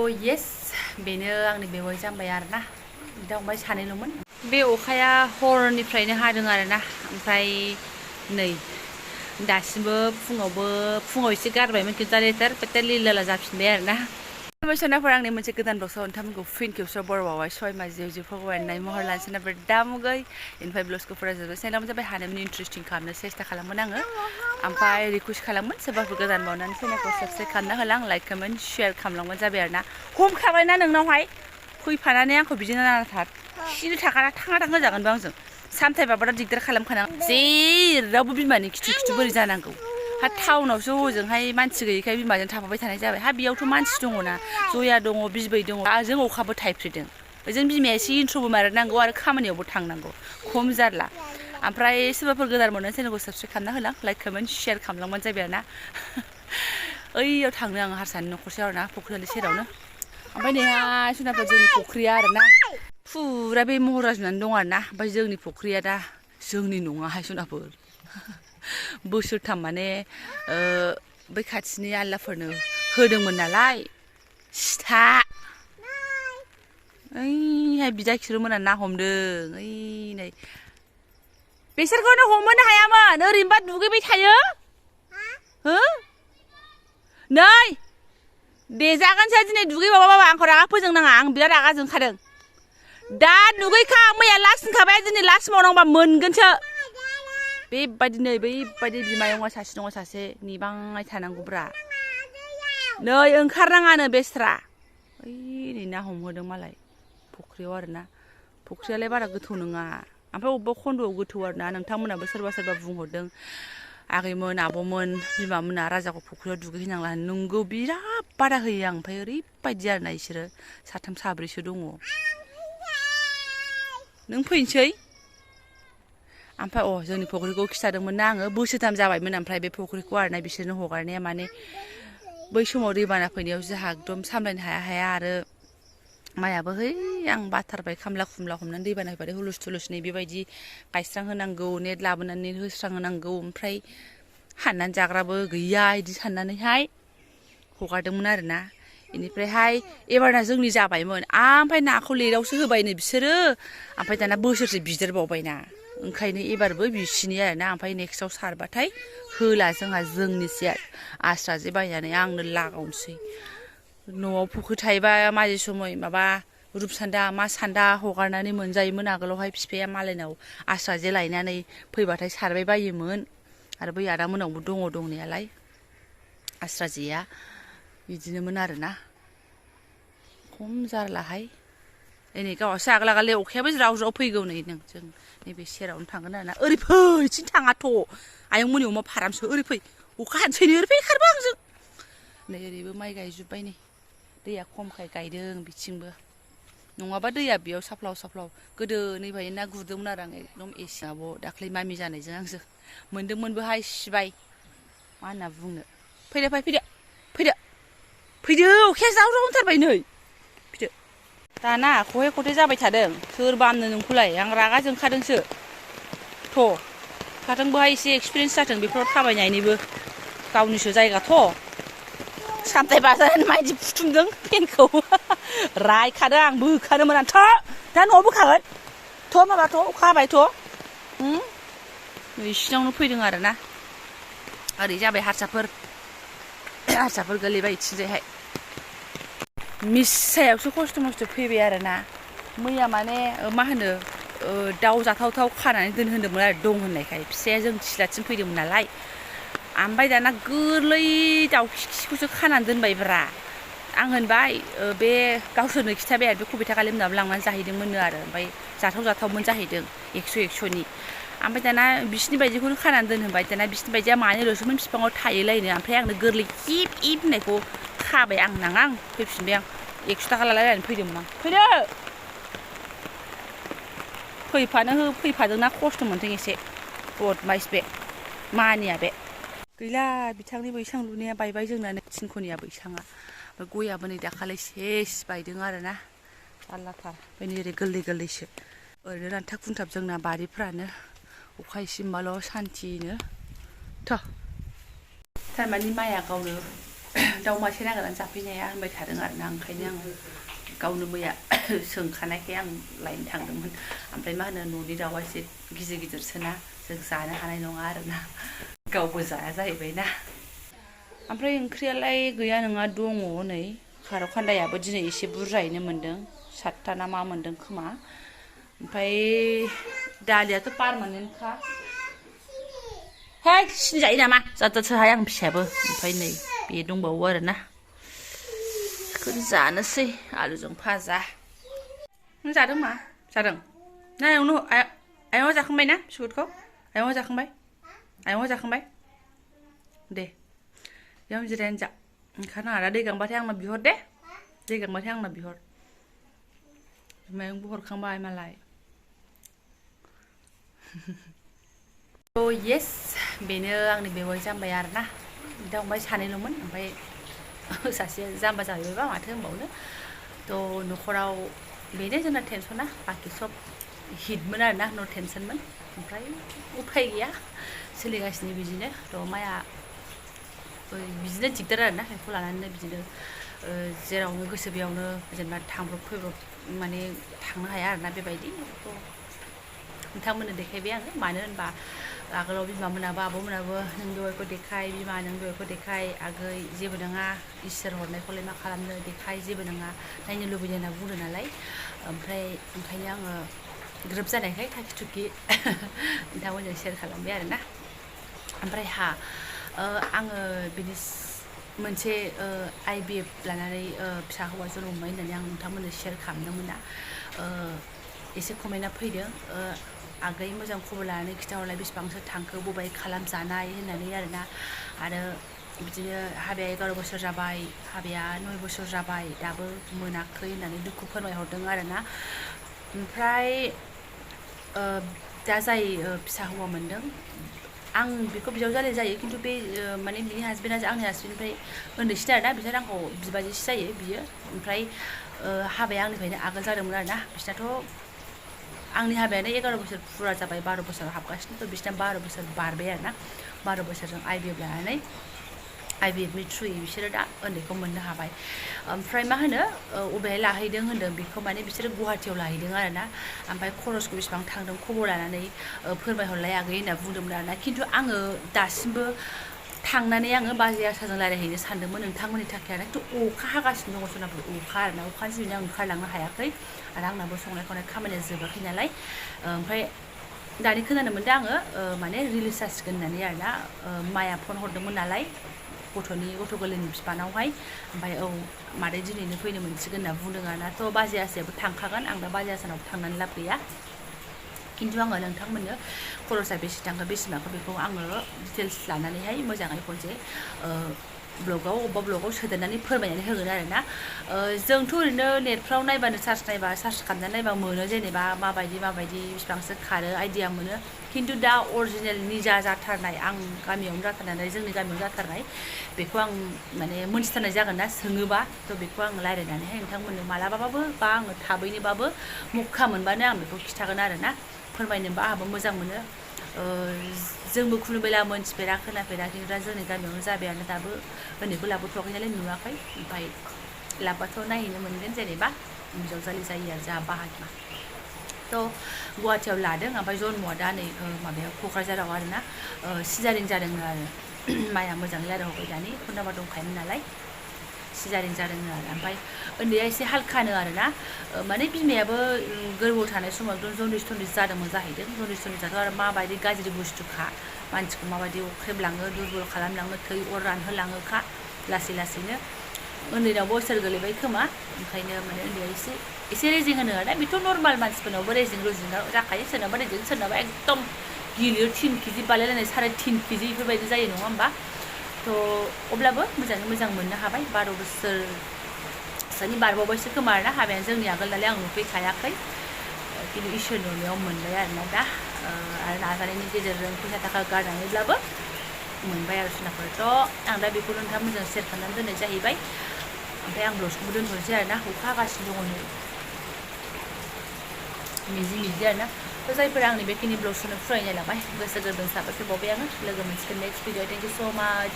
bodo yes बेनो आंनि बेवाइ जामबाय आरोना बिदा फंबाय सानैल'मोन बे अखाया हरनिफ्रायनो हादों आरोना ओमफ्राय नै दासिमबो फुङाव एसे गारबायमोन खिन्थु लेटार लिलाला जाफिनबाय आरोना मोसानाफोर आंनि मोनसे गोदान ब्लगसआव नोंथांमोनखौ फिन खेबसेयाव बर'बावबाय सय मास जिउ फगवाननाय महर लानसनाफोर दामुगै इनिफ्राय ब्लगसखौ फरायजोबबाय चेनेलावनो जाबाय हानायमानि इन्ट्रेस्टिं खालामनो सेस्था खालामोन आङो ओमफ्राय रिकुवेस्ट खालामोन सोरबाफोर गोदान बावनानै चेनेलखौ साबस्क्राइब खालामना होलां लाइक कमेन्ट शेयार खालामलांबानो जाबाय आरोना हमखाबायना नोंनावहाय फैफानानै आंखौ बिदिनो नानाथार सिनो थाखाना थाङा थाङा जागोनबो आंजों सामथायबाबो दिगदार खालामखानां जेरावबो बिमानि खिथु बोरै जानांगौ हा टाउनावसो हजोंहाय मानसि गैयैखाय बिमाजों थाफाबाय थानाय जाबाय हा बेयावथ' मानसि दङना जया दङ बिबै दङ जों अखाबो थाइफ्रिदों जों बिमाया एसे इन्ट्र'बो मारनांगौ आरो खामानियावबो थांनांगौ खम जारला ओमफ्राय सोरबाफोर गोदान मोनो चेनेलखौ साबस्क्राइब खालामना होलां लाइक कमेन्ट शेयार खालामलांबानो जाबाय आरोना ओइयाव थांनो आं हारसानि न'खरसेयाव आरोना फुख्रिनि सेरावनो ओमफ्राय नैहाय सोनाफोर जोंनि फुख्रिया आरोना फुरा बे महर जाजोबनानै दं आरोना ओमफ्राय जोंनि फुख्रिया दा जोंनि नङाहाय सोनाफोर बोसोरथाम माने बै खाथिनि आल्लाफोरनो होदोंमोन नालाय सिथा ओइहाय बिदा खिरोमोना ना हमदों ओइ नै बिसोरखौनो हमनो हायामोन ओरैनोबा दुगैबाय थायो हो नै देजागोनसो दिनै दुगैबाबा आंखौ रागा फोजोंनाङा आं बिराद रागा जोंखादों दा दुगैखा मैया लास्ट होनखाबाय दिनै लास्ट मावनांबा मोनगोनसो बेबायदि नै बैबायदि बिमायंआ सासे दङ सासे नेबाय थानांगौब्रा नै ओंखारनाङानो बेस्रा ओइ नै ना हमहोदों मालाय फुख्रियाव आरोना फुख्रियालाय बारा गोथौ नङा ओमफ्राय अबेबा खन्द'आव गोथौ आरोना नोंथांमोनाबो सोरबा बुंहरदों आगैमोन आब'मोन बिमामोना राजाखौ फुख्रियाव दुगैहैनांला नंगौ बिराद बादा होयो आं ओमफ्राय ओरैबायदि आरोना बिसोरो साथाम साब्रैसो दङ नों फैनोसै ओमफ्राय जोंनि फुख्रिखौ खिथादोंमोन ना आङो बोसोरथाम जाबायमोन ओमफ्राय बे फुख्रिखौ आरोना बिसोरनो हगारनाया माने बै समाव दैबाना फैनायाव जोंहा एकदम सामलायनो हाया आरो माइयाबो है आं बाथारबाय खामला खुमला हमनानै दैबाना फैबाथाय हुलुस थुलुस नै बेबायदि गायस्रां होनांगौ नेट लाबोनानै होस्रां होनांगौ ओमफ्राय हाननानै जाग्राबो गैया बिदि साननानैहाय हगारदोंमोन आरोना बेनिफ्रायहाय एबारना जोंनि जाबायमोन ओमफ्राय नाखौ लेटआवसो होबायनो बिसोरो ओमफ्राय दाना बोसोरसे बिदेरबावबायना ओंखायनो एबारबो बिसिनि आरोना ओमफ्राय नेक्स्टआव सारबाथाय होला जोंहा जोंनिसै आस्रा जे बायनानै आंनो लागावनोसै न'आव फुख्रि थायोबा माजे समय माबा रुपसान्दा मा सान्दा हगारनानै मोनजायोमोन आगोलावहाय बिफाया मालायनाव आस्रा जे लायनानै फैबाथाय सारबाय बायोमोन आरो बै आदा मोनावबो दङ दंनायालाय आस्रा जेया बिदिनोमोन आरोना खम जारलाहाय नै गावहासो आगोल अखायाबो ज्राव फैगौ नै जों नैबे सेरावनो थांगोन आरोना ओरै फैथिं थाङाथ' आयंमोननि अमा फारामसो ओरै फै अखा हानोसैनो ओरै फै खारबो आंजों नै ओरैबो माइ गायजोब्बाय नै दैया खमखाय गायदों बिथिंबो नङाबा दैया बेयाव साफ्लाव गोदोनिफ्रायनो ना गुरदोंमोन आरो आं एकदम एसे आब' दाख्लै मामि जानायजों आंजों मोनदोंमोनबोहाय सिबाय मा होनना बुंनो फैदो अखाया ज्राव होनथारबाय नै फैदो दाना खहे जाबाय थादों सोर बामनो नोंखौलाय आं रागा जोंखादोंसो थ' खाथोंबोहाय एसे एक्सपिरियेन्स जाथों बेफोराव थाबायनायनिबो गावनिसो जायगाथ' सामथाय बाजारनि माइदि फुथुमदों फेनखौ रायखादों आं बोखानोमोन आं दा न'आव बोखागोन माबाथ' अखा हाबायथ' इसिनावनो फैदों आरोना ओरै जाबाय हारसाफोर गोलैबाय इथिंजायहाय मिसायावसो खस्थ' मस्थ' फैबाय आरोना मैया माने मा होनो दाउ जाथावथाव खानानै दोनहोदोंमोन आरो दं होननायखाय फिसाया जों सिलाथिं फैदोंमोन नालाय ओमफ्राय दाना गोरलै दाउ खिखौसो खानानै दोनबायब्रा आं होनबाय बे गावसोरनो खिथाबाय आरो बे कबिथा खालि मोनाबो लांनानै जाहैदोंमोननो आरो ओमफ्राय जाथावमोन जाहैदों 100नि ओमफ्राय दाना बिसिनि बायदिखौनो खानानै दोनहोबाय दाना बिसिनि बायदिया मानैल'सोमोन बिफाङाव थायोलायनो ओमफ्राय आंनो गोरलै इब होननायखौ खाबाय आं नाङा आं फैफिनबाय आं 100 थाखा लालायनानै फैदोंमोन आं फैफादोंना खस्थ' मोनदों एसे बदमाइस बे मानिया बे गैला बिथांनि बैसां लुनाया बायबाय जोंना थिनख'निया बैसाङा ओमफ्राय गयाबो नै दाखालि सेस बायदों आरोना जारलाथार ओमफ्राय नै ओरै गोरलैसो ओरैनो रानथाब खुंथाब जोंना बारिफ्रानो अखा एसेमबाल' सान्थिनो थारमाने माइया गावनो दाउ मासे नागिरनानै जाफैनाया होनबाय थादों आरोना ओंखायनो आङो गावनो मैया सोंखानायखाय आं लायनो थांदोंमोन ओमफ्राय मा होनो न'नि दाउआ एसे गिदिर गिदिरसोना जों जानो हानाय नङा आरोना गावबो जाया जाहैबाय ना ओमफ्राय ओंख्रियालाय गैया नङा दङ नै खारौ खान्दायाबो दिनै एसे बुरजायैनो मोन्दों 7था ना मा मोन्दों खोमा ओमफ्राय दालियाथ' पारमानेन्टखा है सिनजायो नामा जाथारसोहाय आं फिसायाबो ओमफ्राय नै बे दंबावो आरोना बेखौनो जानोसै आलुजों भाजा नों जादों मा जादों ना आयंआ जाखांबाय ना बिस्कुटखौ आयंआ जाखांबाय दे बेयावनो जिरायनानै जा ओंखारनाङा दा दै गांबाथाय आंनो बिहर दे दै गांबाथाय आंनो बिहर बिमायंबो हरखांबाय मालाय येस बेनो आंनि बेवाइ जाम्बाय आरोना बिदा फंबाय सानैल'मोन ओमफ्राय सासे जाम्बा जाहैबायबा माथो होनबावनो थ' न'खराव बेनो जोंना टेनसना बाखि सब हिटमोन आरोना न' टेनसनमोन ओमफ्राय उफाय गैया सोलिगासिनो बिदिनो थ' माया बिदिनो दिगदार आरोना बेखौ लानानैनो बिदिनो जेरावनो गोसो बेयावनो जेनेबा थांब्रब फैब्रब माने थांनो हाया आरोना बेबायदि नोंथांमोननो देखायबाय आङो मानो होनबा आगोलाव बिमामोनाबो आब'मोनाबो नों बेवाइखौ देखाय बिमा नों बेवाइखौ देखाय आगै जेबो नङा इसोर हरनायखौलाय मा खालामनो देखाय जेबो नङा नायनो लुबैदों होनना बुंदों नालाय ओमफ्राय ओंखायनो आङो ग्रोब जानायखाय थाखि थुखि नोंथांमोनजों शेयार खालामबाय आरोना ओमफ्राय आङो बिनि मोनसे IVF लानानै फिसा हौवा जोनोम मोनबाय होननानै आं नोंथांमोननो शेयार खालामदोंमोन ना एसे कमेन्टआ फैदों आगै मोजां खबर लानानै खिन्थाहरलाय बेसेबांसो थांखो बबेहाय खालामजानाय होननानै आरोना आरो बिदिनो हाबाया 11 बोसोर जाबाय हाबाया 9 बोसोर जाबाय दाबो मोनाखै होननानै दुखु फोरमायहरदों आरोना ओमफ्राय दा जाय फिसा हौवा मोनदों आं बेखौ बिजावजालि जायो खिन्थु बे माने बिनि हासबेन्डआ आंनि हासबेन्डनिफ्राय उन्दैसिन आरोना बिसोर आंखौ बिबाजैसो जायो बियो ओमफ्राय हाबाया आंनिफ्रायनो आगोल जादोंमोन आरोना बिसोरनाथ' आंनि हाबायानो 11 बोसोर फुरा जाबाय 12 बोसोराव हाबगासिनो थ' बिसोरना 12 बोसोर बारबाय आरोना 12 बोसोरजों IVF लानानै IVFनि थ्रुयै बिसोरो दा उन्दैखौ मोननो हाबाय ओमफ्राय मा होनो अबेहाय लाहैदों होनदों बेखौ माने बिसोरो गुवाहाटियाव लाहैदों आरोना ओमफ्राय खरसखौ बेसेबां थांदों खबर लानानै फोरमायहरलाय आगै होनना बुंदोंमोन आरोना खिन्थु आङो दासिमबो थांनानै आङो बाजै आसाजों रायज्लायहैनो सानदोंमोन नोंथांमोननि थाखाय आरो अखा हागासिनो दङ सोरनाबो अखा आरोना अखानि जुनै आं ओंखारलांनो हायाखै आरो आंनाबो संनाय खावनाय खामानिया जोबाखै नालाय ओमफ्राय दानि खोनानो मोनदों आङो माने रिलिज जासिगोन होननानै आरोना माया फन हरदोंमोन नालाय गथ' गोरलैनि बिफानावहाय ओमफ्राय मादै दिनैनो फैनो मोनसिगोन होनना बुंदों आरोना थ' बाजै आसायाबो थांखागोन आं दा बाजै आसानावबो थांनानै लाब गैया खिन्थु आङो नोंथांमोननो खरसा बेसे थांखो बेसे माखो बेखौ आङो डिटेल्स लानानैहाय मोजाङै खनसे ब्लगाव अबेबा ब्लगाव सोदेरनानै फोरमायनानै होगोन आरोना जोंथ' ओरैनो नेटफ्राव नायबानो सार्च खालामनानै नायबा मोनो जेनेबा माबायदि बेसेबांसो खारो आइडिया मोनो खिन्थु दा अरिजिनेल निजा जाथारनाय आं गामियावनो जाथारनाय जोंनि गामियावनो जाथारनाय बेखौ आं माने मोनथिथारनाय जागोन ना सोङोबा थ' बेखौ आं रायज्लायनानैहाय नोंथांमोननो मालाबाबाबो बा आङो थाबैनोबाबो मौका मोनबानो आं बेखौ खिन्थागोन आरोना फोरमायनोबा आंहाबो मोजां मोनो जोंबो खुनुबेला मोनथिफेरा खोनाफेराखै दा जोंनि गामियावनो जाबायानो दाबो उन्दैखौ लाबोथ'वाखै नालाय नुवाखै ओमफ्राय लाबाथ' नायहैनो मोनगोन जेनेबा बिजावजालि जायो आरो जोंहा बाहागि थ' गुवाहाटियाव लादों ओमफ्राय जन्मआ दा नै माबायाव क'क्राझाराव आरोना सिजारिं जादोंनो आरो माया मोजाङै रायज्लायहरबाय दानि खन्दाबा दंखायोमोन नालाय सिजारिं जादोंनो आरो ओमफ्राय उन्दैया एसे हालखानो आरोना माने बिमायाबो गोरबोआव थानाय समाव एकदम जन्दिस जादोंमोन जाहैदों जन्दिसाथ' आरो माबायदि गाज्रि बुस्थुखा मानसिखौ माबायदि अख्रेबलाङो दुरबल खालामलाङो थै अर रानहोलाङोखा लासैनो उन्दैनावबो असर गोलैबाय खोमा ओंखायनो माने उन्दैया एसे रेजें होनो आरोना बेथ' नर्माल मानसिफोरनावबो रेजें जाखायो सोरनाबा रेजें सोरनाबा एकदम गिलिर 3 केजि बालायलायनाय 3.5 केजि बेफोरबायदि जायो नङा होमबा थ' अब्लाबो मोजाङै मोजां मोननो हाबाय 12 बोसोरसोनि बारबावबायसो खोमा आरोना हाबायानो जोंनि आगोल नालाय आं नुफैखायाखै खिन्थु इसोरनि अननायाव मोनबाय आरोना दा आरो नाजानायनि गेजेरजों फैसा थाखा गारनानैब्लाबो मोनबाय आरो जुनारफोर थ' आं दा बेखौ नोंथांमोनजों शेयार खालामनानै दोननाय जाहैबाय ओमफ्राय आं ब्लगखौबो दोनथ'नोसै आरोना अखा हागासिनो दङ नै मिजि आरोना थ' जायफोरा आंनि बेखिनि ब्लग सुनो फरायनाय लाबाय गोसो गोरबोजों साबायखर बावबाय आङो लोगो मोनसिगोन नेक्स्ट भिडिअ थेंक इउ स' माच